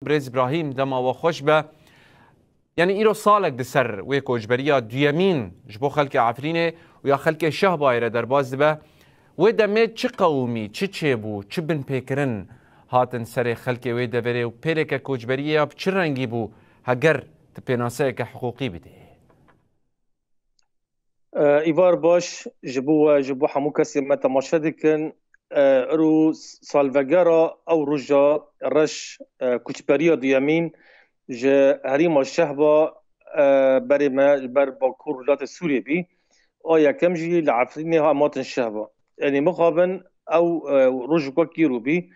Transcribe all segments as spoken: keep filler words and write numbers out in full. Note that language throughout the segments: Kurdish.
Birêz Îbrahîm, dema we xweş be. Yanî îro salek di ser wê koçberiya duyemîn ji bo xelkê Efrînê û ya xelkê Şehbayê re derbas dibe. Wê demê çi qewimî, çi çêbû, çi binpêkirin hatin serê xelkê wê deverê û pêleke koçberiyê ya bi çi rengî bû, heger tu pênaseyeke hiqûqî bidî? Îvar baş ji bo we, ji bo hemû kesên me temaşe dikin. Îro salvegera ew roja reş, koçberiya duyemîn ji herêma Şehba, berê me ji ber Bakur Rojhilatê Sûriyê bî. A yekem jî li Efrînê em hatin Şehba. Yanî mixabin ew roj wekî îro bî.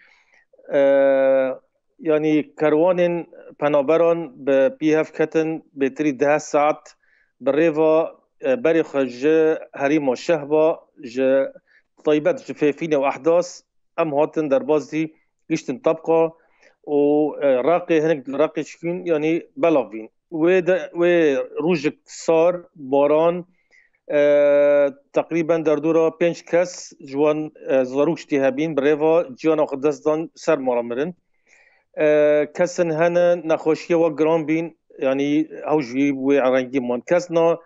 Yanî kerwanên penaberan bi pî hev ketin, bêtirî deh saet bi rêva, e, berê xwe ji herêma Şehba, ji taybet ji Fêfîne û Ehdas, em hatin derbasî, giştin Tabqa û, e, Reqê, hinek Reqê çikîn, yanî belav bîn. Wê de, wê rojek sar, baran, e, teqrîben derdora pênc kes ji wan, e, zarok jî tê hebîn, bi rêva ciyana xwe dest dan, ser mala mirin. E, kesin hene nexweşiya we giran bîn, yanî ew jî wê rengî man. Kesna,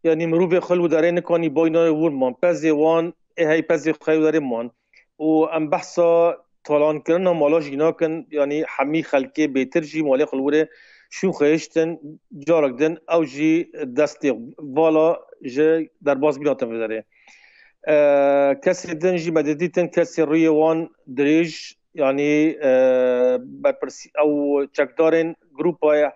yanî mirovê xwe li derê nikanî, bayna wir man. Pezê wan ê hey pezê xwe derê man. Û em behsa talankirina mala jî nakin, yanî hemî xelkê bêtir jî malê xwe li wirê şûn xwe hiştin, carek din ew jî destê vala ji derbasbîna hatin vê derê. E, kesê din jî me didîtin, kesê rûyê wan dirêj, yanî, e, berpirsî-, ew çekdarên grûpa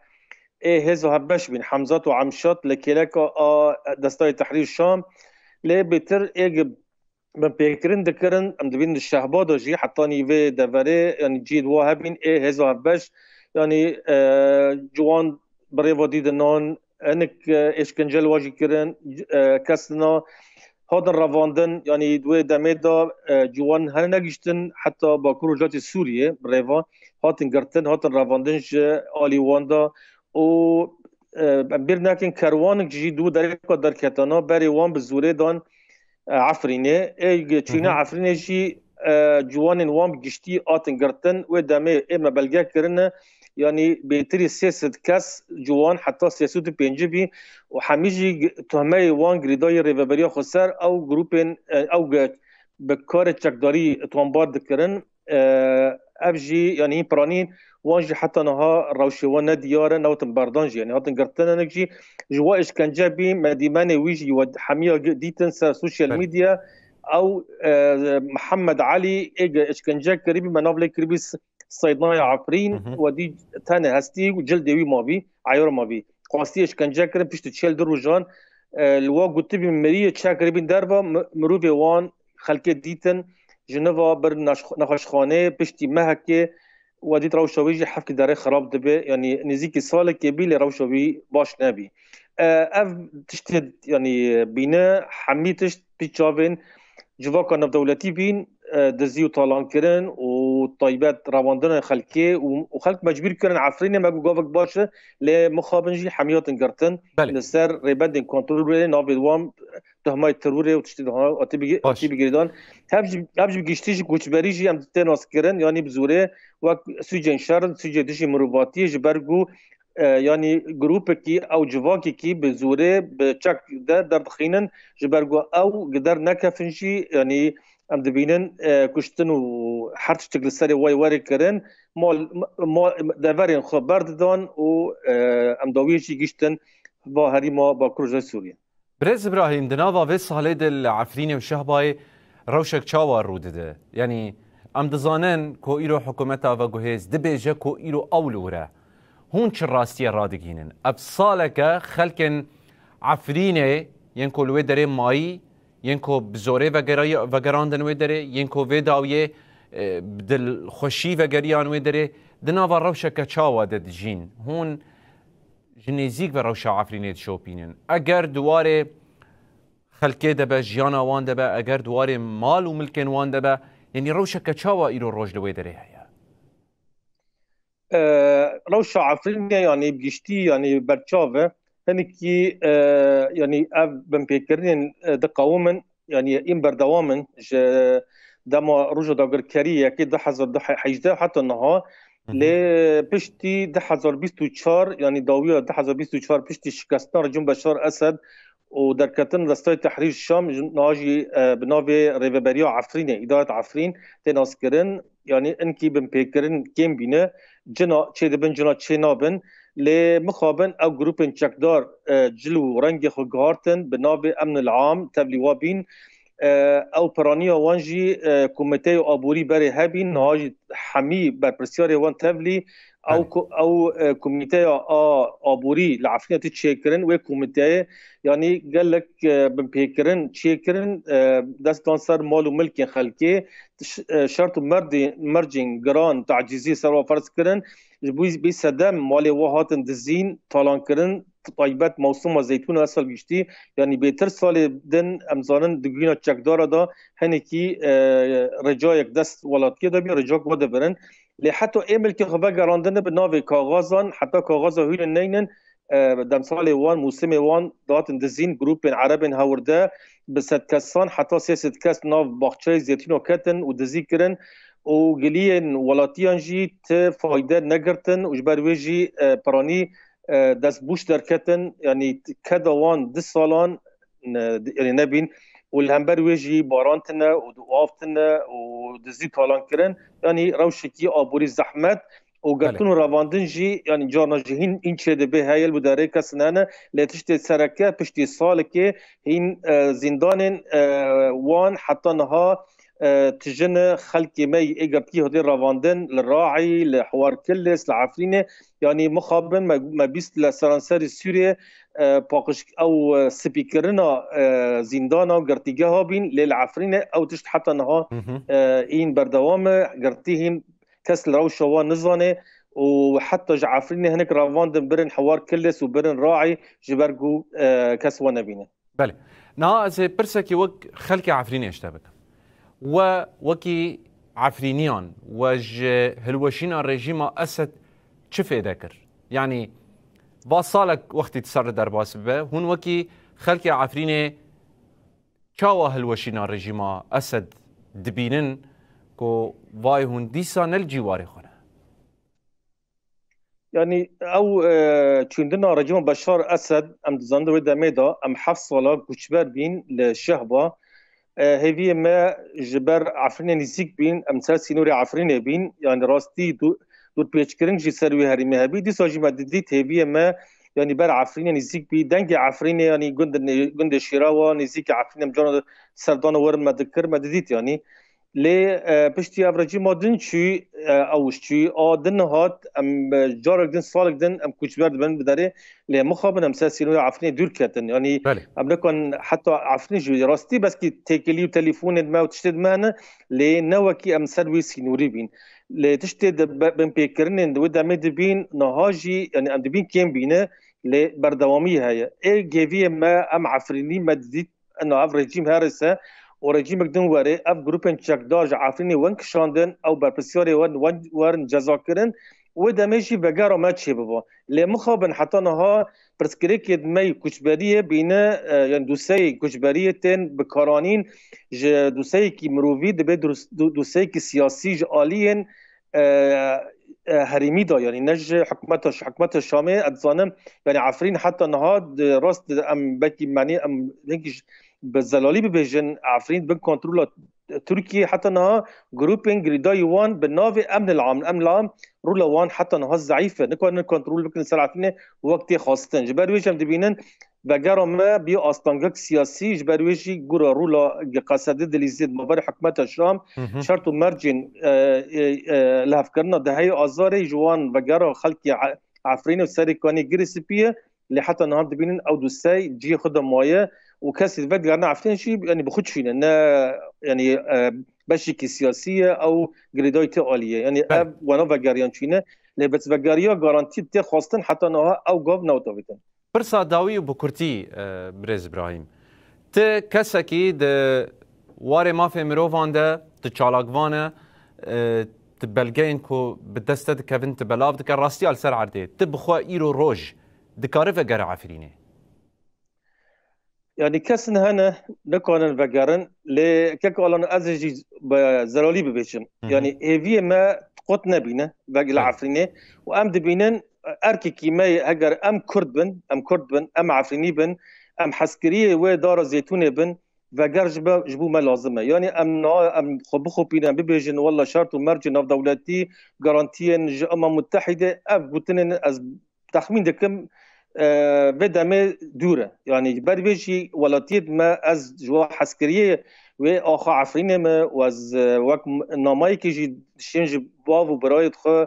ê Hêzo Hevbeş bîn, Hemzat û Emşat li kêleka a Destayê Tehrîr Şam, lê bêtir ê gi-, binpêkirin dikirin, em dibînin di Şehba de jî, hetanî vê deverê, yanî cihê di wa hebîn, ê Hêzo Hevbeş, yanî, e, ciwan bi rêva dî dinan, hinek, e, êşkence li wa jî kirin, e, kesina hatin revandin, yanî di wê demê de, e, ciwan hene negihiştin heta Bakur û Rojhilatê Sûriyê bi rêva hatin girtin, hatin revandin ji alî wan de û, e, em bîr nekin kerwanek jî di wê derê ku derketana berê wan bi zorê dan, e, Efrînê. Ê çûne Efrînê jî, e, ciwanên wan bi giştî hatin girtin. Wê demê ê me belge kirine, yanî bêtirî sê sed kes ciwan heta sê sed û pêncî bî û hemî jî gi-, tuhmeyê wan girêdayî Rêveberiya Xweser ew grûpên, e, ew ge-, bi karê çekdarî tombar dikirin. E, ev jî, yanî hîn piranîn wan jî heta niha rewşê wan ne diyar e, nehatin berdan jî, yanî hatin girtin hinek jî. Ji wa êşkence bî, me dîmenê wî jî we hemiya gi-, dîtin ser sosyal Belê. medya. Ew, e, Mihemed Elî ê ge êşkence kiribî, me nav lê kiribî S-, Seydnaya Efrîn, Hı hı. we dî tenê hestî û cildê wî mabî, eyar mabî. Xwestî êşkence kirin, piştî çil du rojan, e, li wa gotibî miriyê çe kiribîn derva, mi-, mirovê wan xelkê dîtin, ji niva bir neş-, nexweşxaneyê, piştî mehekê, we dît rewşa wî jî hevkî derê xirab dibe, yanî nêzîkî salekê bî lê rewşa wî baş nebî. E, ev tiştê, yanî bîne, hemî tişt pî çavên civaka navdewletî bîn, e, dizî û talankirin û taybet revandina xelkê û, û xelk mecbûr kirin Efrînê, me got gavek baş e, lê mixabin jî hemî hatin girtin. Belê. Li ser rêbendên kontrolê navê wan tuhmayê terorê û tiştê diha hatî bigi-, Baş. hatî bigirêdan. Hev jî, hev jî bi giştî jî koçberî jî em tê naskirin, yanî bi zorê wek sûcên şer, sûcê dijî mirovatiyê ji ber ku, e, yanî grûpekî ew civakekî bi zorê bi çek de derdixînin, ji ber ku ew gider nekefin jî, yanî em dibînin, e, kuştin û her tiştek li serê wê werê kirin, mal, mal, deverên xwe berdidan û, e, em dawiyê jî gihiştin va herîma Bakur ji Sûriyê. Birêz Îbrahîm, di nava vê salê de li Efrînê û Şehbayê rewşek çawa rû dide? Yanî em dizanin ku îro hikûmeta veguhêz dibêje ku îro ew li wir e. Hûn çi rastiyê radigihînin? Ev saleke xelkên Efrînê yên ku li wê derê mayî, yên ku bi zorê vegera-, vegerandin wê derê, yên ku vê dawiyê, e, bi dilxweşî vegeriyan wê derê, di nava rewşeke çawa de dijîn? Hûn ji nêzîk ve rewşa Efrînê dişopînin. Eger di warê xelkê de be, jiyana wan de be, eger di warê mal û milkên wan de be, yanî rewşeke çawa îro roj li wê derê heye? E, rewşa Efrînê, yanî bi giştî, yanî berçav e. Hinekî, e, yanî ev binpêkirinên, e, diqewimin, yanî yên berdewam in ji dema roja dagirkeriyê yekê du hezar hejdeh heta niha. Lê piştî du hezar bîst û çar, yanî dawiya du hezar bîst û çar, piştî şikestina rejîma Beşar Esed û derketin Destayê Tehrîr Şam, ji niha jî, e, bi navê Rêveberiya Efrînê, Îdaret Efrîn, tê naskirin. Yanî inkî binpêkirin kêm bîne, cina çê dibin, cina çê nabin. Lê mixabin ew grûpên çekdar, e, cil û rengê xwe gihartin, bi navê Emnil Am tevlî wa bîn. E, ew piraniya wan jî, e, komîteya aborî berê hebîn, niha jî hemî berpirsiyarê wan tevlî. Ew Belê. ku-, ew, e, komîteya a aborî li Efrînê tê çêkirin, wê komîteyê, yanî gelek, e, binpêkirin çêkirin, e, dest dan ser mal û milkên xelkê, ş-, e, şert û merdê-, mercên giran, tacîzî ser wan ferz kirin, ji bo bê sedem malê wan hatin dizîn, talan kirin, taybet mewsima zeytûna esal giştî, yanî bêtir salê din em zanin di gihîna çekdara de hinekî, e, ricayek dest welatiyê de bî, ricak we dibirin. Lê heta ê milkê xwe vegerandine bi navê kaxazan, heta kaxaza hûnên neynin, e, demsalê wan, mûsimê wan dihatin dizîn, grûpên erebên hewirde bi sed kesan heta sê sed kes nav baxçeyê zeytûna ketin û dizî kirin û giliyên welatiyan jî ti fayde negirtin û ji ber wê jî, e, piranî, e, destbûş derketin, yanî keda wan du salan ne-, yanî nebîn û li hember wê jî baran tine û du-, av tine û dizî talan kirin, yanî rewşekî aborî zehmet û Belê. girtin û revandin jî, yanî carna jî hîn, hîn çêdibe heye li derê kes nene, lê tiştê sereke piştî salekê hîn, e, zîndanên, e, wan heta niha, e, tijine xelkê me yê girtî hatê revandin li Raî, li Hewar Kilis, li Efrînê, yanî mixabin me, me bîst li seranserî Sûriyê, e, paqij ew, e, spîkirina, e, zîndana û girtîgeha bîn, lê li Efrînê ew tişt heta niha, Hı hı. e, hîn berdewam e, girtî hîn kes li rewşa wan nizane û heta ji Efrînê hinek revandin birin Hewar Kilis û birin Raî ji ber ku, e, kes wan nebîne. Belê. Niha ez ê pirsekî wek xelkê Efrînê ji te bikim. We wekî Efrîniyan, we ji hilweşîna rejîma Esed çi fêde kir? Yanî va salek wextî tu ser li derbas bibe, hûn wekî xelkê Efrînê çawa hilweşîna rejîma Esed dibînin ku vay hûn dîsa ne li cîwarê xwe ne? Yanî ew, e, çûndina rejîma Beşar Esed, em dizanin di wê demê de em heft sala koçber bîn li Şehba. E, hêviyê me ji ber Efrînê nîzîk bîn, em ser sînorê Efrînê bîn. Yanî rastî dû-, dûrpêçkirin jî ser wê herêmê hebî. Dîsa jî me didît hêviyê me, yanî ber Efrînê nîzîk bî. Dengê Efrînê, yanî gund-, gundê Şêrawa, nîzîkî Efrînê em carna serdana werin me dikir, me didît yanî. Lê, e, piştî ev rejîma din çû, e, ew çû, a din hat, em, e, carek din, salek din em koçber dibin bi derê, lê mixabin em ser sînorê Efrînê dûr ketin. Yanî Belê. em nekan heta Efrîn jî rastî beskî têkilî û telîfonên me û tiştê di me hene, lê ne wekî em ser wê sînorî bîn. Lê tiştê di be-, binpêkirinên di wê demê dibîn, niha jî, yanî em dibîn kêm bîne, lê berdewamî heye. Ê gêviyê me em Efrînî me didît, ina ev rejîm herêse û rejîmek din were, ev grûpên çekdar ji Efrînê wen kişandin, ew berpirsiyarê wen, wen werin cezakirin, wê demê jî vegera me çêbiba. Lê mixabin heta niha pirsgirêkê me yê koçberiyê bîne, e, yani doseyê koçberiyê tên bikaranîn, ji doseyekî mirovî dibe dos-, do-, doseyekî siyasî ji aliyên, e, e, herêmî de, yani ne ji hikûmeta, hikûmeta Şamê, ez dizanim, yani Efrîn heta niha di rast em belkî, yani em hinkî ji, bi zelalî bibêjin, Efrîn bin kontrola Tirkiyê heta niha grûpên girêdayî wan bi navê Emnil Am, Emnil Am rola wan heta niha zeîf e. Nikarin kontrol bikin ser Efrînê wek tê xwestin. Ji ber wê jî em dibînin vegera me bî astengek siyasî, ji ber wê jî gura rola Qesedê Dilîzê di baverê hikûmeta Şam Hı hı. şert û mercên, e, e, e, lihevkirina dehê Azarê ji wan vegera xelkê E-, Efrînê û Serê Kanê Girê Spî ye. Lê heta niha dibînin ew dosey cihê xwe de maye û kesê vegerine Efrînê jî, yani bi xwe çûne, ne, yani, e, beşekî siyasî ye, ew girêdayî tê alî ye. Yani Belê. ev wana vegeriyan çûne. Lê bes vegeriya garantî tê xwestin heta niha ew gav newt avêtin. Pirsa dawî û bi kurtî, e, birêz Îbrahîm. Ti kesekî di warê mafê mirovan de, ti çalakvan e, e, ti belgeyên ku bi dest te dikevin, ti belav dike, rastiya li ser erdê. Ti bi xwe îro roj dikare vegere Efrînê? Yani kesin hene nikarin vegerin, lê kek Alan ez jî bi zelalî bibêjim. Hı hı. Yani hêviyê me qut nebîne veg li Efrînê û em dibînin erkekî me heger em Kurd bin, em Kurd bin, em Efrînî bin, em heskeriyê wê dara zeytûnê bin, veger ji, be, ji bo me lazim e. Yani em na, em xwe bixopînin, em bibêjin, walla şert û mercê navdewletî, garantiyên ji Umem Mutehîdê, ev gotinên ez texmîn dikim, e, vê demê dûr e. Yani ji ber vê jî welatiyê me ez ji we heskeriyê wê axa Efrînê me û ez, e, wek m-, namayekî jî şên ji bav û birayê xwe,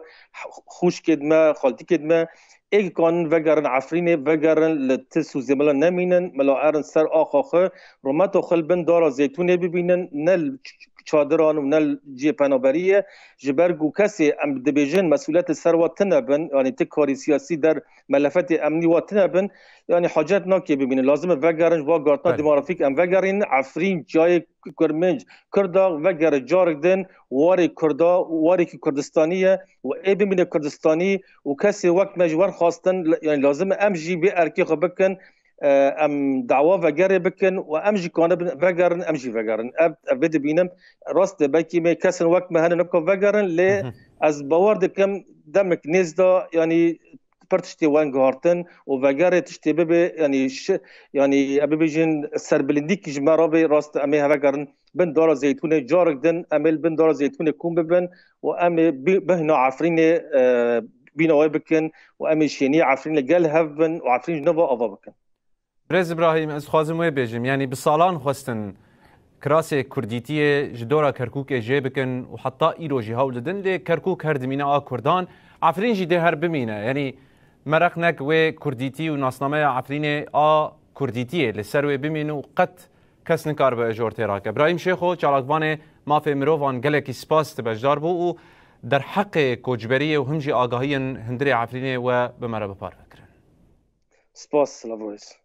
xûşkê me, xaltikê me, êk kanin vegerin Efrînê, vegerin li Tis û Zêmila nemînin, mela erin ser axa xwe, rûmeta xwe li bin dara zeytûnê bibînin, ne li ç-, ç-, çadiran û ne li cihê penaberiyê. Ji ber ku kesê em dibêjin mesûliyetê ser wa tune bin, yani ti karî siyasî der melefetê emnî wa tune bin, yani hacet nake bibînin. Lazim e vegerin ji va gartina Belê. demografîk em vegerîn. Efrîn cayê Kurminc, Kurda vegere carek din, warê Kurda, warekî Kurdistanî ye û ê bimîne Kurdistanî û kesê wek me ji wer xwastin, yani lazim e em jî vê erkê xwe bikin, e, em dawa vegerê bikin û em jî kanibin vegerin, em jî vegerin. Ev, ev vê dibînim, rast e, belkî me kesin wek me hene niko vegerin, lê Hı hı. ez bawer dikim demek nêz de, yani pir tiştê wen guhartin û vegerê tiştê bibe, yani şi-, yani em bibêjin serbilindîk ji me re be, rast em ê hevegerin bin dara zeytûnê, carek din em ê li bin dara zeytûnê kom bibin û em ê bi-, bihna Efrînê, e, bîna wê bikin û em ê şêniyê Efrînê gel hev bin û Efrîn ji nava ava bikin. Birêz Îbrahîm, ez dixwazim wê bêjim, yanî bi salan xwestin kirasê kurdîtiyê ji dora Kerkûkê jê bikin û heta îro jî hewl didin, lê Kerkûk her dimîne a kurdan, Efrîn jî dê her bimîne. Yanî mereq nek wê kurdîtî û nasnameya Efrînê a kurdîtiyê li ser wê bimîne û qet kes nikaribe ejor tê rake. Birahîm Şêxo, çalakvanê mafê mirovan, gelekî spas tu beşdar bû û derheqê koçberiyê û him jî agahiyên hundirê Efrînê we bi me re bi parve kirin. Spas, Slavroyes.